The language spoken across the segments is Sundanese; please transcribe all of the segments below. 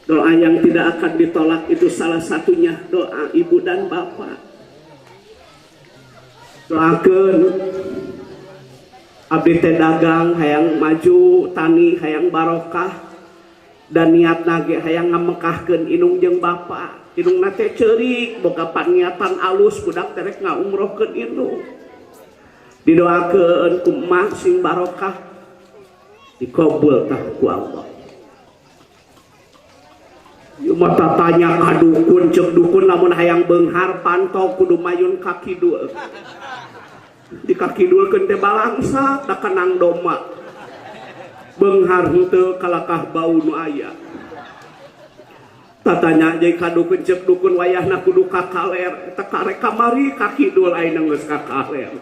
Doa yang tidak akan ditolak itu salah satunya doa ibu dan bapak. Doakeun abdi teh dagang hayang maju, tani hayang barokah, dan niatna ge hayang ngamekahkeun indung jeung bapak. Indungna teh ceurik boga paniatan alus budak teh rek ngaumrohkeun indung. Didoakeun ku emak sing barokah, dikabul tah ku Allah. Ieu mah tatanya ka dukun, ceuk dukun lamun hayang beunghar pantau kudu mayun ka kidul. Di kakidulkeun teh balangsa da kanang domba. Beunghar henteu kalakah bau nu aya. Tatanya jeung ka dukun, ceuk dukun wayahna kudu ka kaler, eta karek kamari ka kidul ayeuna geus ka kaler.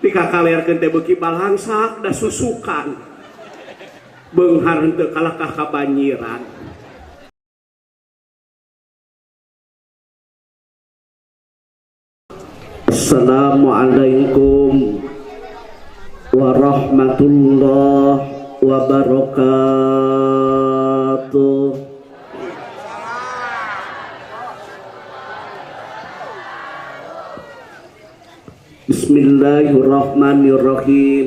Di kakalerkeun teh beuki balangsak da susukan. Beunghar henteu kalakah kabanyiran. Assalamualaikum warahmatullahi wabarakatuh. Bismillahirrahmanirrahim.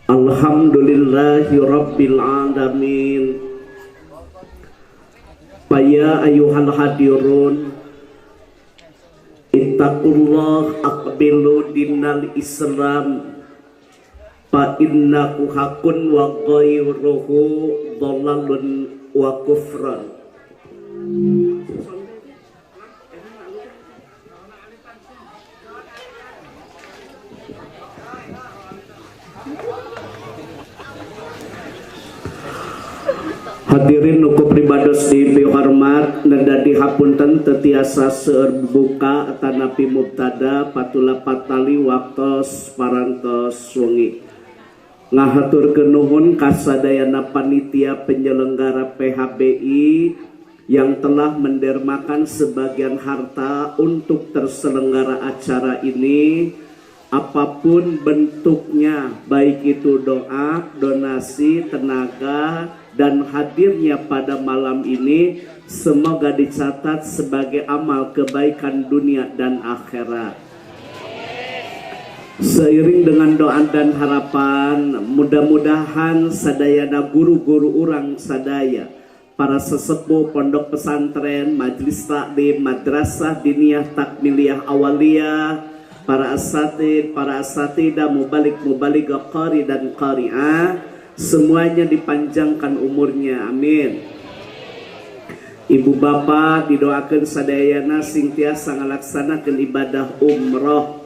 Alhamdulillahi rabbil alamin. Ya ayyuhal hadirun, ittaqullah aqbilu dinal Islam fa innahu haqqun wa ghairuhu dhalalun wa kufran. Hadirin nuku pribados dipihormat, nedadi hapunten tetiasa seueur buka atanapi mubtada patula patali waktos parantos wengi. Ngahaturkeun nuhun kasadayana panitia penyelenggara PHBI yang telah mendermakan sebagian harta untuk terselenggara acara ini, apapun bentuknya, baik itu doa, donasi, tenaga, dan hadirnya pada malam ini, semoga dicatat sebagai amal kebaikan dunia dan akhirat. Seiring dengan doa dan harapan, mudah-mudahan sadayana guru-guru urang sadaya, para sesepuh pondok pesantren, majelis taklim, madrasah diniyah takmiliyah awaliyah, para asatid, para asatidah, mubalik, mubalighah, qari dan qari'ah, semuanya dipanjangkan umurnya, amin. Ibu bapak didoakan sadayana sing tiasa ngalaksanakeun ibadah umroh.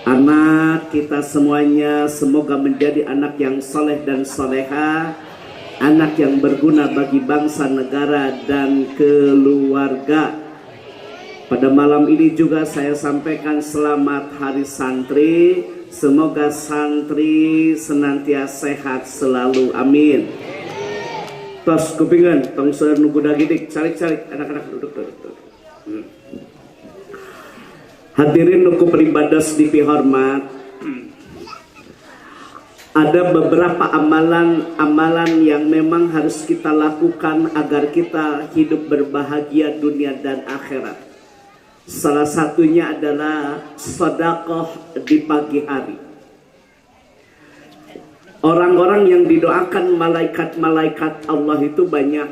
Anak kita semuanya semoga menjadi anak yang soleh dan soleha, anak yang berguna bagi bangsa, negara, dan keluarga. Pada malam ini juga saya sampaikan selamat Hari Santri. Semoga santri senantiasa sehat selalu, amin. Tos kupingan, tong seueur nu gudagidik, calik-calik anak-anak duduk, duduk, duduk. Hadirin nu pribados dipihormat, ada beberapa amalan-amalan yang memang harus kita lakukan agar kita hidup berbahagia dunia dan akhirat. Salah satunya adalah sedekah di pagi hari. Orang-orang yang didoakan malaikat-malaikat Allah itu banyak.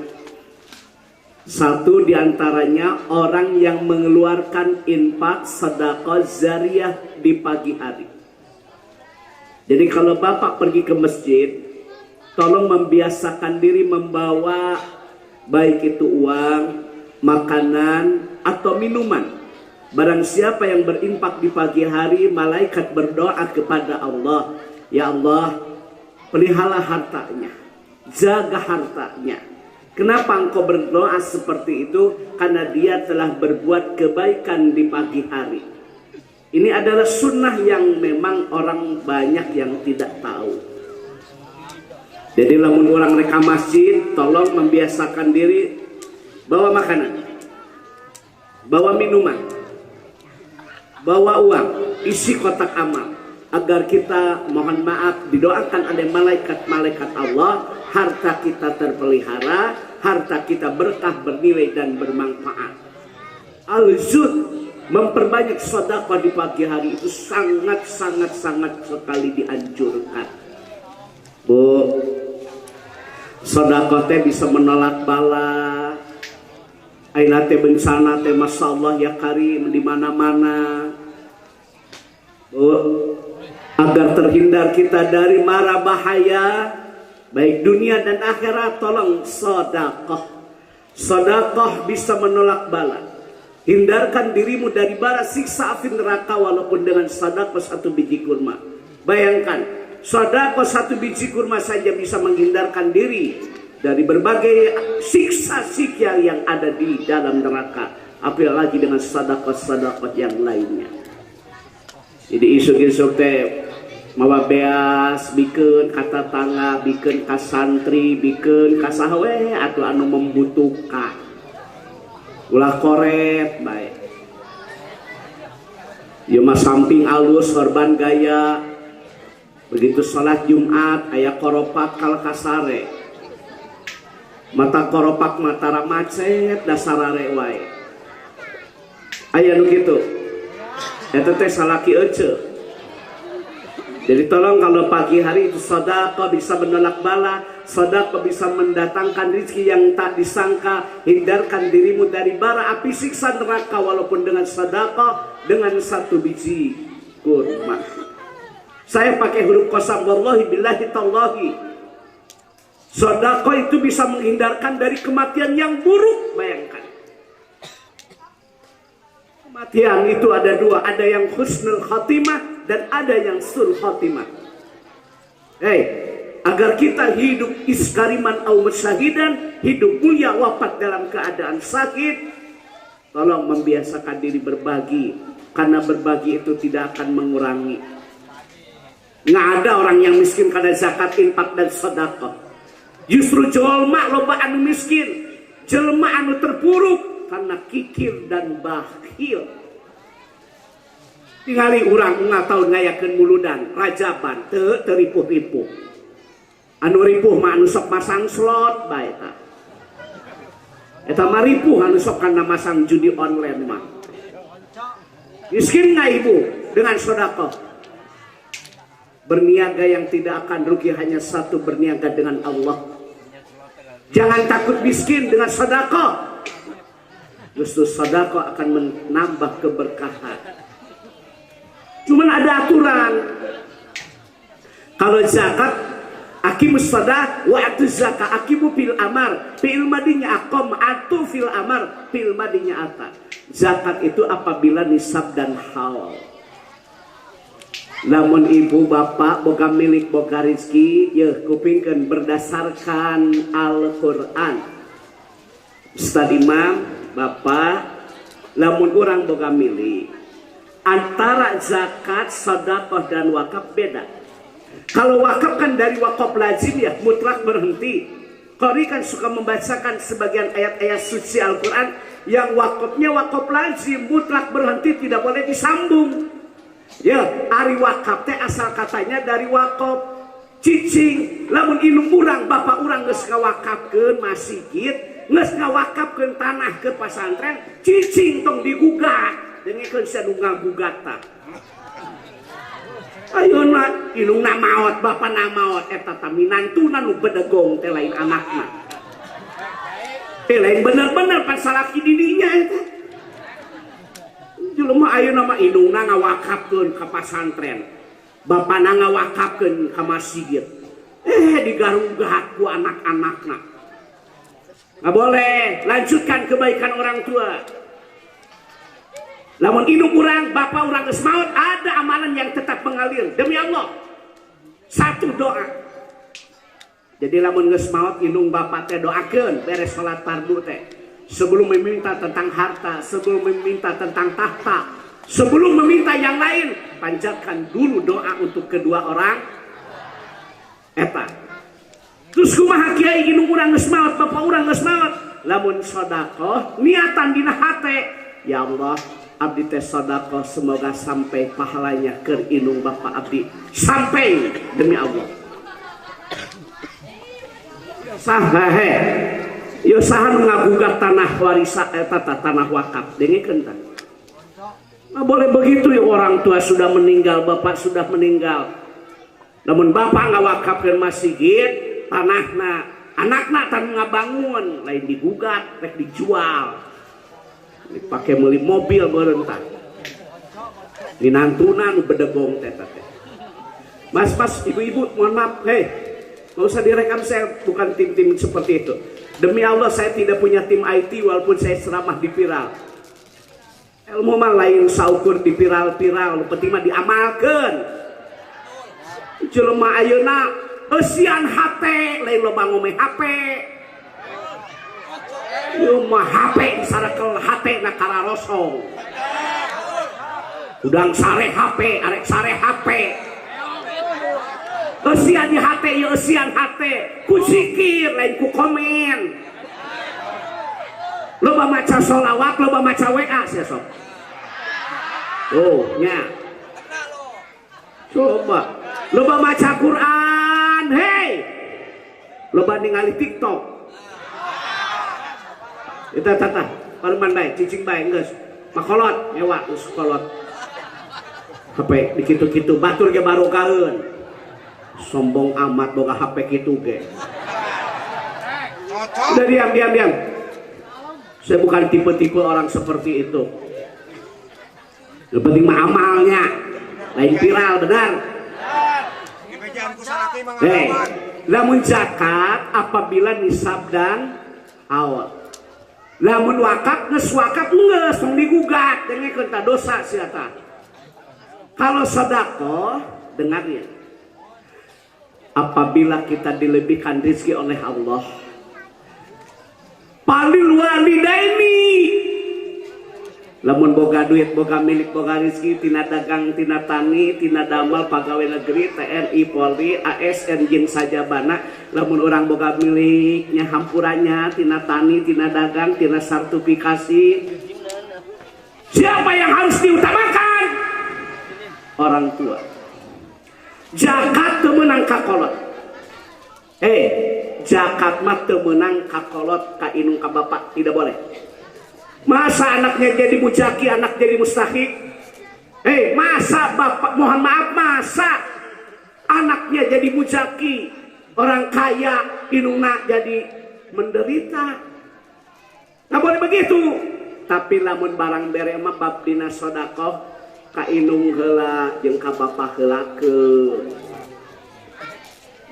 Satu diantaranya orang yang mengeluarkan infak sedekah zariyah di pagi hari. Jadi kalau bapak pergi ke masjid, tolong membiasakan diri membawa baik itu uang, makanan, atau minuman. Barang siapa yang berinfak di pagi hari, malaikat berdoa kepada Allah, ya Allah, pelihara hartanya, jaga hartanya. Kenapa engkau berdoa seperti itu? Karena dia telah berbuat kebaikan di pagi hari. Ini adalah sunnah yang memang orang banyak yang tidak tahu. Jadi lamun orang reka masjid, tolong membiasakan diri bawa makanan, bawa minuman, bawa uang, isi kotak amal, agar kita mohon maaf didoakan oleh malaikat-malaikat Allah Harta kita terpelihara, harta kita berkah, bernilai, dan bermanfaat. Al-zud, memperbanyak sedekah di pagi hari itu sangat sangat sangat sekali dianjurkan. Bu, sedekah teh bisa menolak bala. Ayeuna teh bencana teh, masya Allah ya karim, di mana-mana. Bu, agar terhindar kita dari mara bahaya baik dunia dan akhirat, tolong sedekah. Sedekah bisa menolak bala. Hindarkan dirimu dari bara siksa api neraka walaupun dengan sedekah satu biji kurma. Bayangkan, sedekah satu biji kurma saja bisa menghindarkan diri dari berbagai siksa-siksa yang ada di dalam neraka. Apalagi dengan sedekah-sedekah yang lainnya. Jadi isuk-isuk teh mawa beas, bikeun ka tatangga, bikeun ka santri, bikeun ka saha we atau anu membutuhkan. Ulah koret bae. Ieu mah samping alus sorban gaya. Begitu sholat Jumat aya koropak kal kasare. Mata koropak matara macet dasarare wae. Aya nu kitu. Eta teh salaki ece. Jadi tolong, kalau pagi hari itu sedekah bisa menolak bala, sedekah bisa mendatangkan rezeki yang tak disangka, hindarkan dirimu dari bara api siksa neraka walaupun dengan sedekah dengan satu biji kurma. Saya pakai huruf qasam, wallahi billahi tallahi. Sedekah itu bisa menghindarkan dari kematian yang buruk, bayangkan. Kematian itu ada dua, ada yang husnul khatimah dan ada yang sul khatimah. Hei, agar kita hidup iskariman au musyahidan, hidup mulia, wafat dalam keadaan sakit, tolong membiasakan diri berbagi, karena berbagi itu tidak akan mengurangi. Nggak ada orang yang miskin karena zakat, infak, dan sedekah. Justru jelma loba anu miskin, jelma anu terpuruk karena kikir dan bakhil. Tingali urang unggal tahun ngayakeun muludan, rajaban, teu teu ripuh-ripuh. Anu ripuh mah anu sok masang slot bae ta. Eta mah ripuh anu sok kana masang judi online mah. Miskin nggak ibu dengan sedekah? Berniaga yang tidak akan rugi hanya satu, berniaga dengan Allah. Jangan takut miskin dengan sedekah. Justru sedekah akan menambah keberkahan. Cuman ada aturan. Kalau zakat, aqimus shalah wa atuz zakat, aqimu fi'il amar, fi'il madinya aqom, atu fi'il amar, fi'il madinya ata. Zakat itu apabila nisab dan haul. Namun ibu bapak boga milik, boga rizki, ya kupingkeun berdasarkan Al-Quran. Ustaz Imam, bapak, lamun orang boga milik, antara zakat, sedekah, dan wakaf beda. Kalau wakaf kan dari wakaf lazim ya, mutlak berhenti. Qori kan suka membacakan sebagian ayat-ayat suci Al-Quran yang wakafnya wakaf lazim, mutlak berhenti, tidak boleh disambung. Ya, ari wakaf teh asal katanya dari wakaf cicing. Lamun indung urang, bapak urang geus ngawakafkeun masjid, geus ngawakafkeun tanah ke pasantren, cicing tong digugat. Dengekeun sia nu ngagugat tah. Ayeuna indungna maot, bapana maot, eta tah minantuna nu bedegong teh, lain anakna. Teh lain bener-bener pan salaki didinya eta. Jelema ayeuna mah indungna ngawakafkeun ka pasantren. Bapana ngawakafkeun ka masjid. Eh, digarugat ku anak-anakna. Nggak boleh, lanjutkan kebaikan orang tua. Lamun indung urang, bapak urang geus maot, ada amalan yang tetap mengalir demi Allah. Satu doa. Jadi lamun geus maot indung bapak teh, doakeun beres salat fardu teh. Sebelum meminta tentang harta, sebelum meminta tentang tahta, sebelum meminta yang lain, panjatkan dulu doa untuk kedua orang eta. Terus kumaha kiai, indung urang geus maot, bapak urang geus maot? Lamun sedekah, niatan dina hate, ya Allah, abdi teh sedekah semoga sampai pahalanya ke indung bapak abdi. Sampai demi Allah. Saha he? Yo, saha nu ngagugat tanah warisan eta, tanah wakaf? Dengekeun tah. Nggak boleh begitu ya, orang tua sudah meninggal, bapak sudah meninggal. Namun bapak ngawakafkeun masjid, tanahna, anakna tan ngabangun, lain digugat, rek dijual. Dipakai beli mobil meureun tah. Minantuna nu bedegong teh teh. Mas, mas, ibu-ibu, mohon maaf, hei, nggak usah direkam, saya bukan tim-tim seperti itu. Demi Allah, saya tidak punya tim IT walaupun saya ceramah di viral. Ilmu mah lain saukur di viral-viral, penting mah diamalkan. Jelema ayeuna eusian hate, lain loba ngome HP. Ieu mah HP disarakel, hate na kararosong. Udang sare HP, arek sare HP. Eusian di hate, ieu eusian hate, ku zikir lain ku komen. Loba maca sholawat, loba maca WA sia sok. Oh, nya. Coba. Loba maca Quran, hei. Loba ningali TikTok. Itu tata, paruman bae, cicing bae geus. Makolot, nyewa geus kolot. HP dikitu-kitu, batur ge barokaeun. Sombong amat boga HP kitu ge. Udah, diam, diam, diam. Saya bukan tipe-tipe orang seperti itu. Yang penting mah amalnya. Lain viral, benar. Hei, lamun zakat apabila nisab dan haul. Lamun wakaf geus wakaf geus, tong digugat, dengekeun tah, dosa sia tah. Kalau sedekah, dengarnya. Apabila kita dilebihkan rezeki oleh Allah, falil walidaini. Lamun boga duit, boga milik, boga rezeki tina dagang, tina tani, tina damal, pegawai negeri, TNI, Polri, ASN jeung sajabana, lamun orang boga miliknya hampurannya tina tani, tina dagang, tina sertifikasi, siapa yang harus diutamakan? Orang tua. Zakat teu meunang ka kolot. Eh, zakat mah teu meunang ka kolot, ka indung, ka bapak, tidak boleh. Masa anaknya jadi muzaki, anak jadi mustahik? Eh, masa bapak, mohon maaf, masa anaknya jadi muzaki, orang kaya, indungna jadi menderita? Nggak boleh begitu. Tapi lamun barang bere mah bab dina sodakoh, ka indung heula jeung ka bapak heulakeun.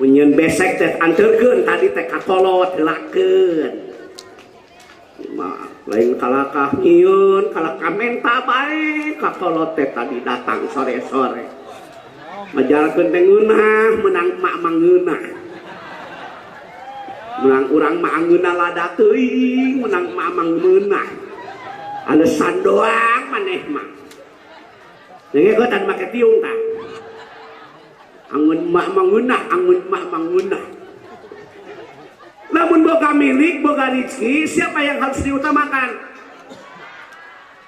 Mun nyieun besek teh anterkeun tadi teh ka kolot heulakeun. Maaf, lain kalakah nyieun, kalakah menta bae ka kolot teh tadi datang sore-sore. Majalkeun teh ngeunah, menang mak mah ngeunah. Menang urang mah ngeunah lada teuing, menang mak mah ngeunah. Alasan doang maneh mah. Dengekeun tan make tiung tah. Angun mak mah ngeunah, angun mak mah ngeunah. Lamun boga milik, boga rezeki, siapa yang harus diutamakan?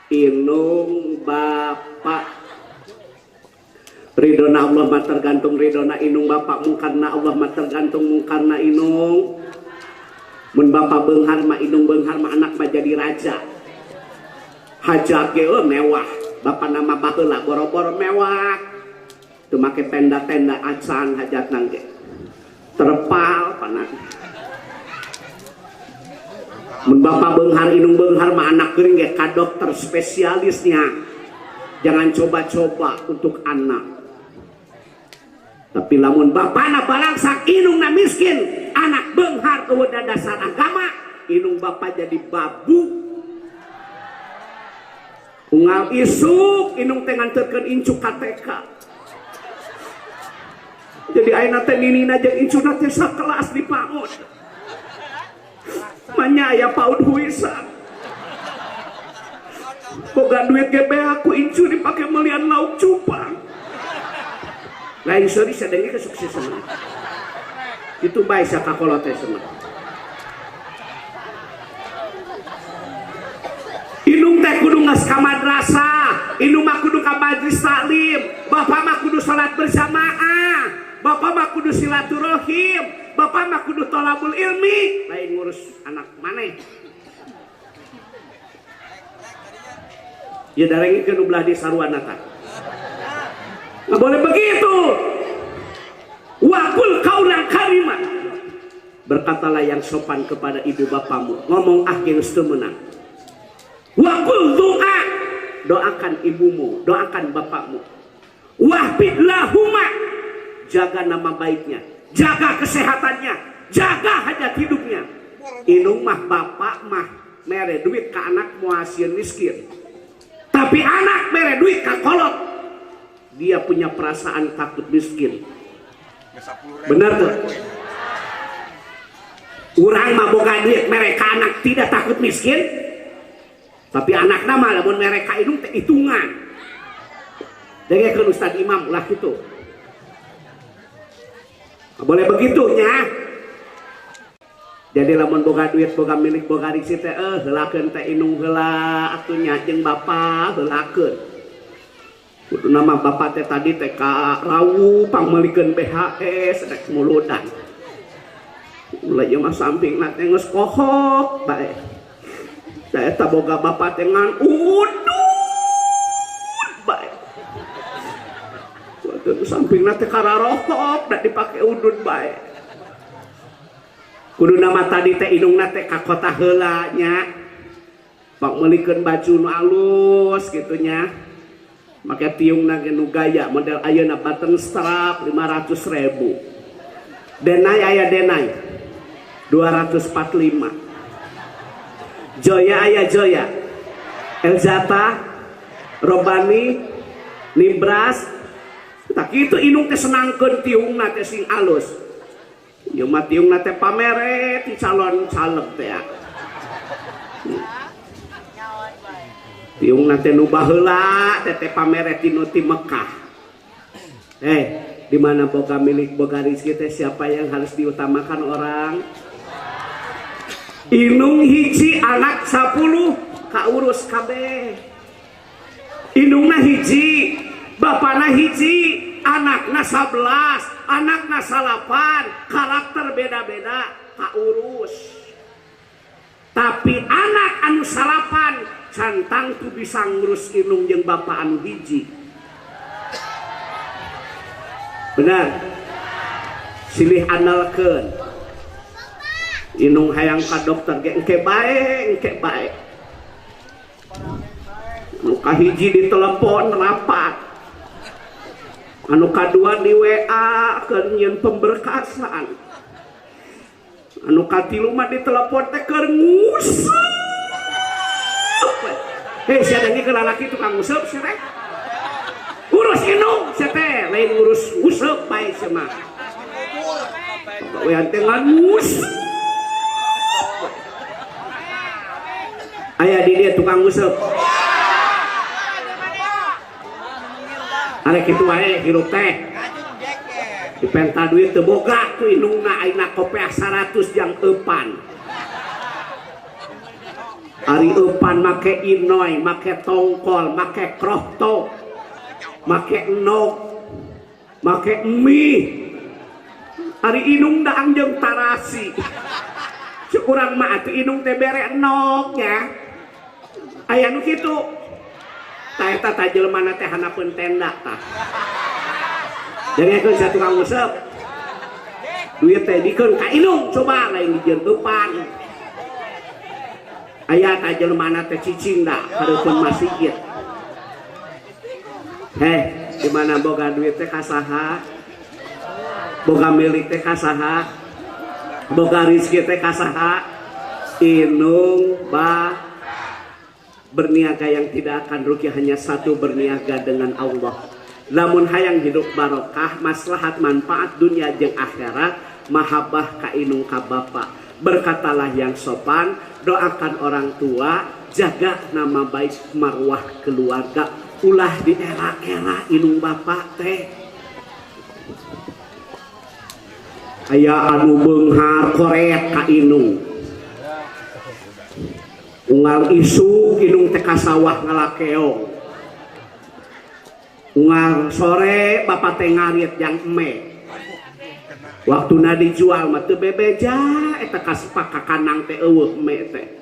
Indung bapak. Ridona Allah mah tergantung ridona indung bapak, mungkarna Allah mah tergantung mungkarna indung. Mun bapak beunghar mah, indung beunghar mah, anak mah jadi raja. Hajat ge oh, mewah. Bapak nama baheula boro-boro mewah. Teu make tenda-tenda acan hajat nangge. Terpal panas. Mun bapak beunghar, indung beunghar mah, anak geuring ge ka dokter spesialisnya. Jangan coba-coba untuk anak. Tapi lamun bapana balangsak, indungna miskin, anak beunghar eueuh dasar agama, indung bapak jadi babu. Unggal isuk indung teh nganterkeun incu ka TK. Jadi ayeuna teh ninina jeung incuna teh sakelas di PAUD. Manya aya PAUD huisan. Boga duit ge aku incu dipake melian lauk cupang. Lain sorry, sadenge kesuksesan. Itu bae sakakolot teh semua. Indung teh kudu ngas ka madrasah, indung mah kudu ka majlis taklim, bapak mah kudu salat berjamaah, bapak mah kudu silaturahim, Bapak mah kudu tolabul ilmi, lain ngurus anak maneh. Ya darengikeun nu belah di saruana tah. Nggak boleh begitu. Waqul qaulan karima. Berkatalah yang sopan kepada ibu bapamu. Ngomong ah geus teu meunang. Waqul doa. Doakan ibumu, doakan bapakmu. Wahbid lahuma. Jaga nama baiknya, jaga kesehatannya, jaga hajat hidupnya. Indung mah bapak mah mere duit ke anak muasieun miskin. Tapi anak mere duit ka kolot, dia punya perasaan takut miskin. Benar tuh? Urang mah boga duit mere ka anak tidak takut miskin. Tapi anakna mah lamun mere ka indung teh hitungan. Dengekeun Ustaz Imam ulah kitu. Nggak boleh begitu nya. Jadi lamun boga duit, boga milik, boga rezeki teh heulakeun teh indung heula atuh nya jeung bapa heulakeun. Kudu nama bapak teh tadi teh ka rawu pangmeulikeun BHS rek muludan. Ulah ieu mah sampingna teh geus kohok bae. Da eta boga bapak teh ngan udud bae. Waduh sampingna teh kararohok da dipake udud bae. Kudu nama tadi teh indungna teh ka kota heula nya. Pangmeulikeun baju nu alus kitu nya. Make tiungna ge nu gaya model ayeuna button strap 500.000. Denai aya denai 245. Joya aya Joya. Elzata, Robani, Nibras. Tak kitu indung teh senangkeun tiungna teh sing alus. Ieu mah tiungna teh pamere ti calon caleg teh. Tiungna teh nu baheula teh teh pamere ti nu ti Mekah. Di mana boga milik boga rezeki teh siapa yang harus diutamakan orang? Indung hiji anak 10 kaurus kabeh. Indungna hiji, bapana hiji, anakna 11, anakna 8, karakter beda-beda kaurus. Tapi anak anu 8 cantang tu bisa ngurus indung jeung bapa anu hiji. Benar. Silih andalkeun. Indung hayang ka dokter ge engke bae, engke bae. Anu kahiji ditelepon rapat. Anu kadua di WA keur nyieun pemberkasan. Anu katilu mah ditelepon teh keur nguseup. Sia dengi ke lalaki tukang nguseup sia teh. Urus indung sia teh, lain ngurus nguseup bae sia mah. Gawean teh ngan nguseup. Aya di dia tukang nguseup. Arek kitu wae hirup teh. Dipenta duit teu boga ku indungna ayeuna kopeah 100 jang eupan. Ari eupan make inoy, make tongkol, make krohto, make endog, make mie. Ari indung daang jeung tarasi. Cek urang mah atuh indung teh bere endog nya. Aya nu kitu. Tah eta tah jelema teh hanapeun tenda tah. Dengekeun sia tukang nguseup. Duit teh dikeun ka indung coba lain dijieun eupan. Aya tah jelema teh cicing da hareupeun masjid. Heh, di mana boga duit teh ka saha? Boga milik teh ka saha? Boga rezeki teh ka saha? Indung ba berniaga yang tidak akan rugi hanya satu, berniaga dengan Allah. Lamun hayang hidup barokah, maslahat manfaat dunia jeung akhirat, mahabbah ka indung ka bapa. Berkatalah yang sopan, doakan orang tua, jaga nama baik marwah keluarga. Ulah di era-era indung bapa teh. Aya anu beunghar koret ka indung. Unggal isuk indung teh ka sawah ngalakeong. Unggal sore bapak teh ngarit jang eme. Waktuna dijual mah teu bebeja eta kaspak ka kanang teh eueuh me teh.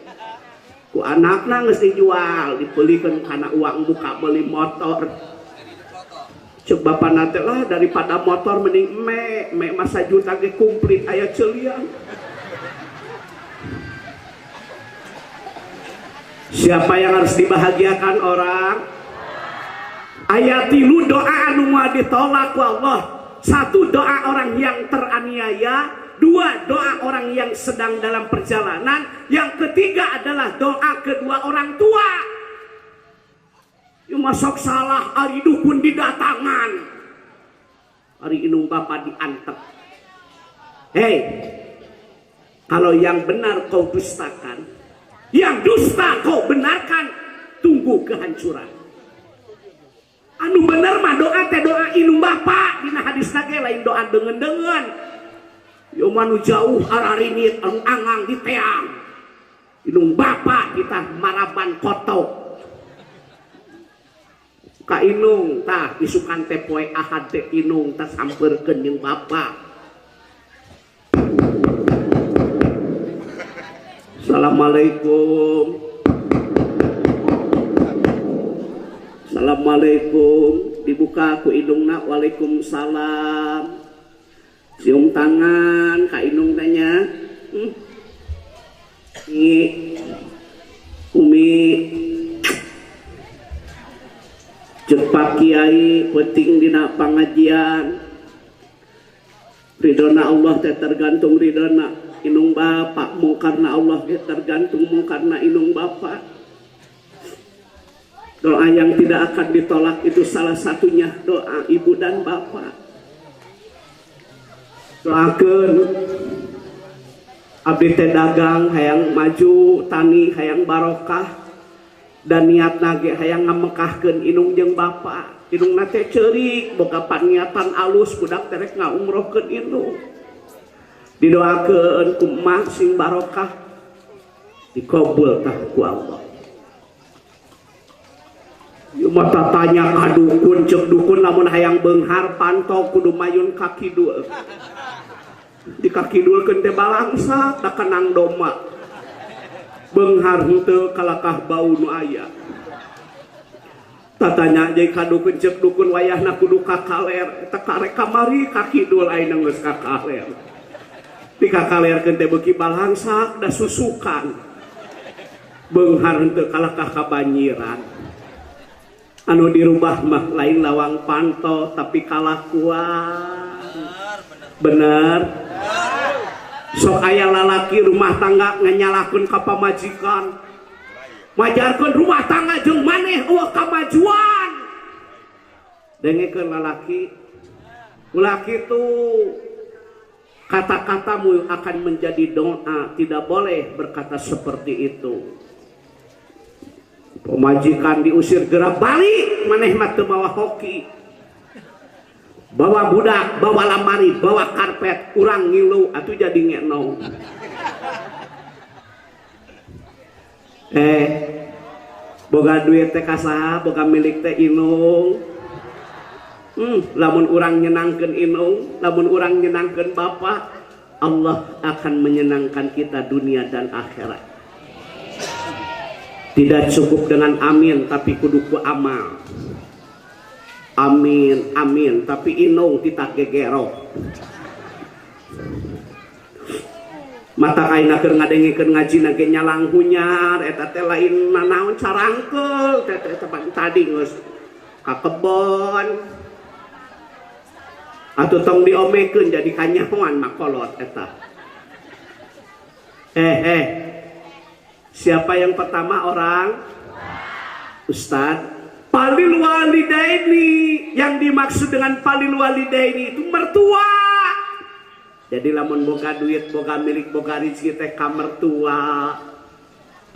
Ku anakna geus dijual, dipeulikeun kana uang muka meuli motor. Cek bapana teh lah daripada motor mending me, me mah sajuta ge kumplit aya ceulian. Siapa yang harus dibahagiakan orang? Ayat 3 doa anu moal ditolak ku Allah. 1 doa orang yang teraniaya, 2 doa orang yang sedang dalam perjalanan, yang ketiga adalah doa kedua orang tua. Ieu masuk salah ari dukun didatangan. Ari indung bapa diantep. Hei, kalau yang benar kau dustakan, yang dusta kau benarkan, tunggu kehancuran. Anu bener mah doa teh doa indung bapa, dina hadis ge lain doa deungeun-deungeun. Ieu mah nu jauh ararinit anu angang di teang. Indung bapa kita maraban kotok. Ka indung tah isukan teh poe Ahad teh indung tah sampeurkeun jeung bapa. Assalamualaikum. Assalamualaikum, dibuka ku indungna, waalaikumsalam. Cium tangan ka indung tanya. Umi. Ceuk Pak Kiai penting dina pangajian. Ridona Allah teh tergantung ridona indung bapak, mungkarna Allah teh tergantung mungkarna indung bapak. Doa yang tidak akan ditolak itu salah satunya doa ibu dan bapak. Doakeun abdi teh dagang hayang maju, tani hayang barokah, dan niatna ge hayang ngamekahkeun indung jeung bapak. Indungna teh ceurik, boga paniatan alus, budak teh rek ngaumrohkeun indung. Didoakeun ku emak sing barokah, dikabul tah ku Allah. Ieu mah tatanya ka dukun, ceuk dukun lamun hayang beunghar panto kudu mayun ka kidul. Di ka kidulkeun teh balangsa da kenang doma. Beunghar henteu kalakah bau nu aya. Tatanya deui ka dukun, ceuk dukun wayahna kudu ka kaler, eta karek kamari ka kidul ayeuna geus ka kaler. Di ka kalerkeun teh beuki balangsa da susukan. Beunghar henteu kalakah kabanyiran. Anu dirubah mah lain lawang panto tapi kalakuan. Bener. Sok aya lalaki rumah tangga nganyalahkeun ka pamajikan. Majarkeun rumah tangga jeung maneh eueuh kamajuan. Dengekeun lalaki. Ulah kitu. Kata-katamu akan menjadi doa, tidak boleh berkata seperti itu. Pemajikan diusir gerak balik, maneh mah teu mawa hoki. Bawa budak, bawa lamari, bawa karpet, urang ngilu atuh jadi ngenong. Boga duit teh ka saha, boga milik teh inung. Lamun urang nyenangkeun inung, lamun urang nyenangkeun bapa, Allah akan menyenangkan kita dunia dan akhirat. Tidak cukup dengan amin, tapi kudu ku amal. Amin, amin, tapi inung tidak gegero. Mata kaina keur ngadengikeun ngaji na ge nyalang hunyar, eta teh lain nanaon carangkeul, teh teh tadi geus ka kebon. Atuh tong diomekeun jadi kanyahoan makolot eta. Siapa yang pertama orang? Ustad. Palil walidaini. Yang dimaksud dengan palil walidaini itu mertua. Jadi lamun boga duit, boga milik, boga rezeki teh ka mertua.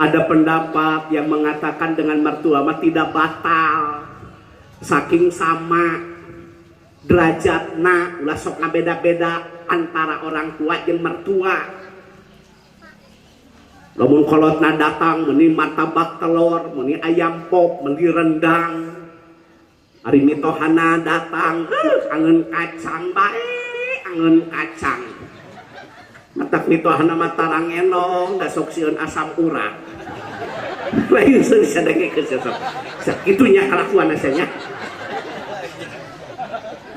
Ada pendapat yang mengatakan dengan mertua mah tidak batal. Saking sama derajatna, ulah sok ngabeda-beda antara orang tua jeung mertua. Lamun kolotna datang meuni martabak telur, meuni ayam pop, meuni rendang. Ari mitohana datang, angeun kacang bae, Angeun kacang. Matak mitohana mah tarangenong da sok sieun asam urat. Lain seueur sadengekeun sok. Sakitunya kalakuan nya.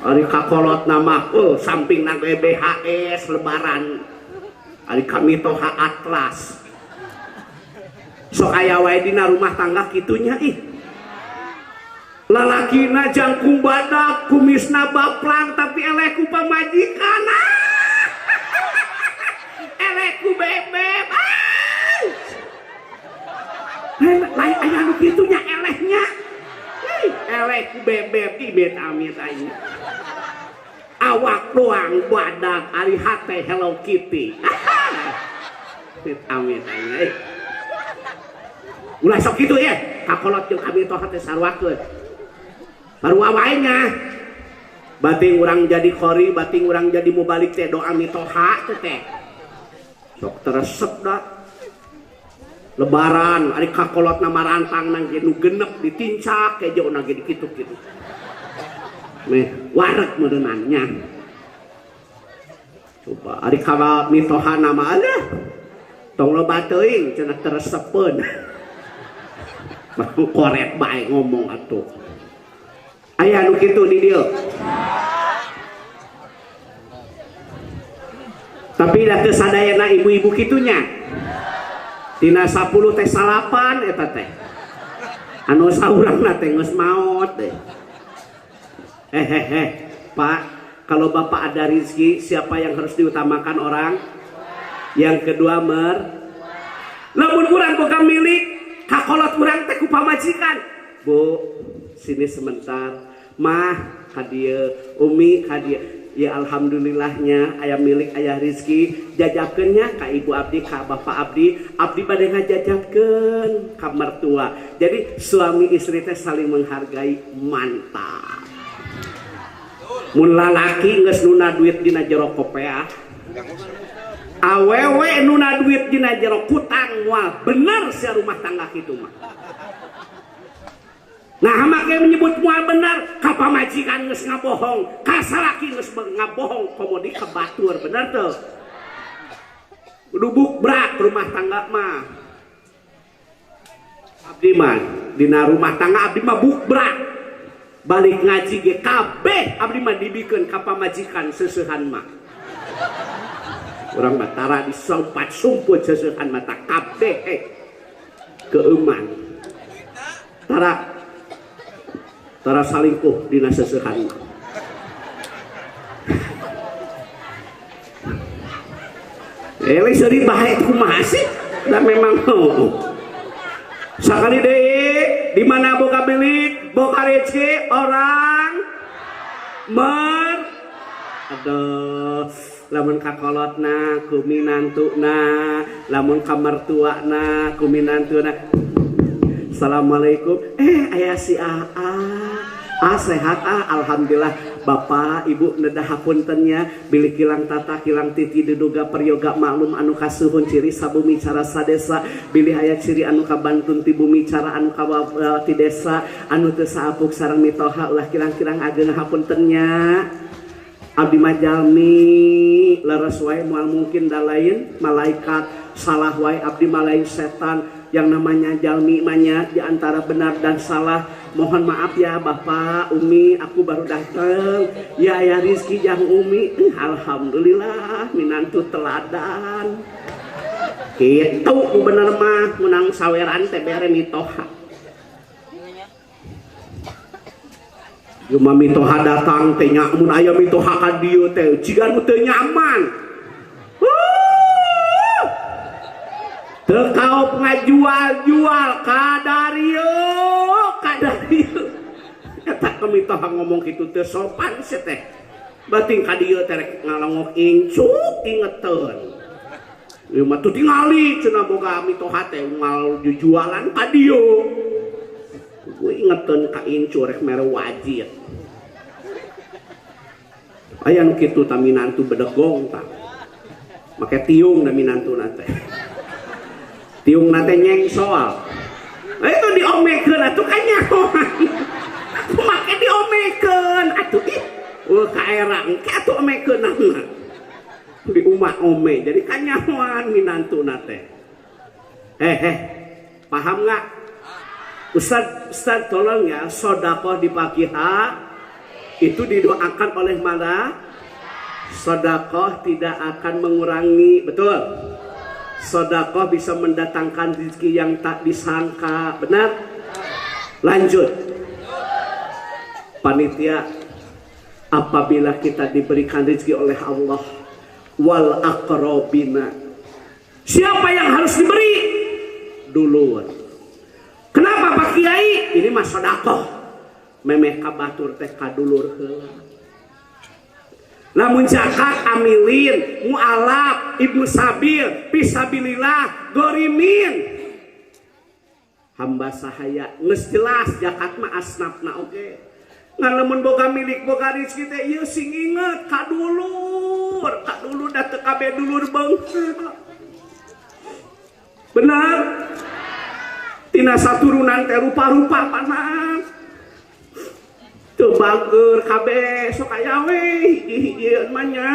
Ari kakolot nama oh samping na BHS lebaran. Ari kamitoha Atlas. Sok aya wae dina rumah tangga kitunya ih. Lalakina jangkung badak, kumisna baplang tapi eleh ku pamajikan. Eleh ku bebeb. Lain aya nu kitu nya elehnya. Eleh ku bebeb ibet amit aing. Awak doang badak ari hate Hello Kitty. Amit aing. Ulah sok kitu ye, kakolot jeung kamitoha teh sarwakeun. Sarua wae nya. Bating urang jadi qori, bating urang jadi mubalik teh doa mitoha teh teh. Sok teresep da. Lebaran ari kakolotna marantang nang nu genep ditincak kejo na ge dikitu-kitu. Meh wareg meureunnan nya. Coba ari ka mitoha nama alah. Tong loba teuing cenah teresepeun. Koret bae ngomong atuh. Aya nu kitu di dieu. Tapi da teu sadayana ibu-ibu kitunya. Tina 10 teh 8 eta teh. Anu saurangna teh geus maot deh. Pak, kalau bapak ada rezeki, siapa yang harus diutamakan orang? Yang kedua mer. Lamun urang boga milik, kakolot urang teh ku pamajikan. Bu, sini sebentar. Mah, ka dieu, Umi ka dieu. Ya alhamdulillahnya aya milik aya rezeki, jajabkeun nya ka ibu abdi ka bapak abdi, abdi bade ngajajabkeun ka mertua. Jadi suami istri teh saling menghargai, mantap. Mun lalaki geus nuna duit dina jero kopeah, awewe nuna duit dina jero kutang, moal bener sia rumah tangga kitu mah. Nah, make menyebut moal bener, ka pamajikan geus ngabohong, ka salaki geus ngabohong, komo di ka batur, bener teu? Kudu bukbrak rumah tangga mah. Abdi mah dina rumah tangga abdi mah bukbrak. Balik ngaji ge kabeh abdi mah dibikeun ka pamajikan seuseuhan mah. Urang mah tara disompat-sumput seuseuhan mah ta kabeh keuman. Tara salingkuh dina seuseuhan mah. Lain seuri bae kumaha sih? Da memang sakali deui di mana boga milik, boga rezeki orang mer aduh lamun kakolotna ku minantuna, lamun ka mertuana ku minantuna. Assalamualaikum. Aya si AA. Ah sehat ah, alhamdulillah. Bapak ibu nedah hapuntennya bilih kilang tata kilang titi diduga peryoga maklum anu kasuhun ciri sabumi cara sadesa bilih aya ciri anu kabantun ti bumi cara anu ti desa anu teu saapuk sareng mitoha ulah kirang-kirang ageng hapuntennya. Abdi mah jalmi leres wae moal mungkin da lain malaikat salah wae abdi mah lain setan. Yang namanya jalmi manya di antara benar dan salah. Mohon maaf ya Bapak, Umi, aku baru datang. Ya ya rizki jang Umi. Alhamdulillah minantu teladan. Kitu bener mah menang saweran teh bere mitoha. Cuma mitoha datang teh nya mun aya mitoha ka dieu teh jiga nu teu nyaman. Teu kaop ngajual-jual kadarieu kadarieu. Eta mitoha ngomong kitu teu sopan sih teh. Bating ka dieu teh rek ngalongok incuk ingeteun. Ieu mah tuh tingali cenah boga mitoha teh unggal jujualan ka dieu. Gue ingeteun ka incu rek mere wajib. Aya nu kitu ta minantu bedegong ta. Make tiung da minantuna teh. Tiung nate nyeng soal. Nah itu diomekeun atuh kan nyahoan. Make diomekeun atuh ih. Wah, kaerang engke atuh omekeunana di umah ome jadi kanyahoan minantuna teh. Eh eh, paham nggak? Ustaz, Ustaz, tolong ya, sodakoh di pagi hari itu didoakan oleh mana? Sodakoh tidak akan mengurangi, betul? Sodakoh bisa mendatangkan rezeki yang tak disangka, benar? Lanjut. Panitia, apabila kita diberikan rezeki oleh Allah, wal akrobina. Siapa yang harus diberi? Duluan. Kenapa, Pak Kiai? Ini mah sodakoh. Memeh ka batur teh kadulur heula. Lamun zakat amilin, mualaf, ibnu sabil, fisabilillah, gorimin. Hamba sahaya, geus jelas zakat mah asnafna oge. Ngan lamun boga milik, boga rezeki teh ieu sing inget ka dulur, ka dulur da teu kabeh dulur beunghar. Benar? Tina saturunan teh rupa-rupa panan. Teu bager kabeh, sok aya we hiji-hijieun mah nya.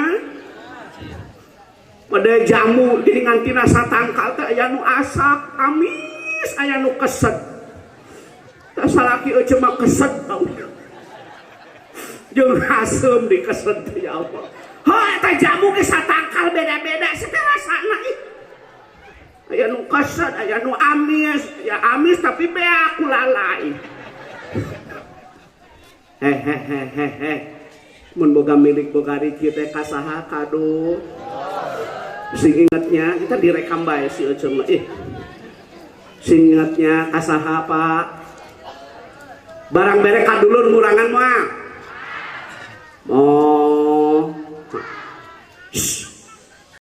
Pada jamu jadi ngan tina satangkal teh aya nu asak, amis, aya nu keset. Tah salaki euceu mah keset tau. Jeung haseum dikeset, ya Allah. Ha, eta jamu ge satangkal beda-beda sae rasana ih. Aya nu keset, aya nu amis, ya amis tapi beak lalai. Hehehehehe. Mun boga milik, boga rezeki teh ka saha? Kado. Sing ingetnya kita direkam bae si Ece mah. Ih. Sing ingetnya ka saha, Pak? Barang bere ka dulur ngurangan moal?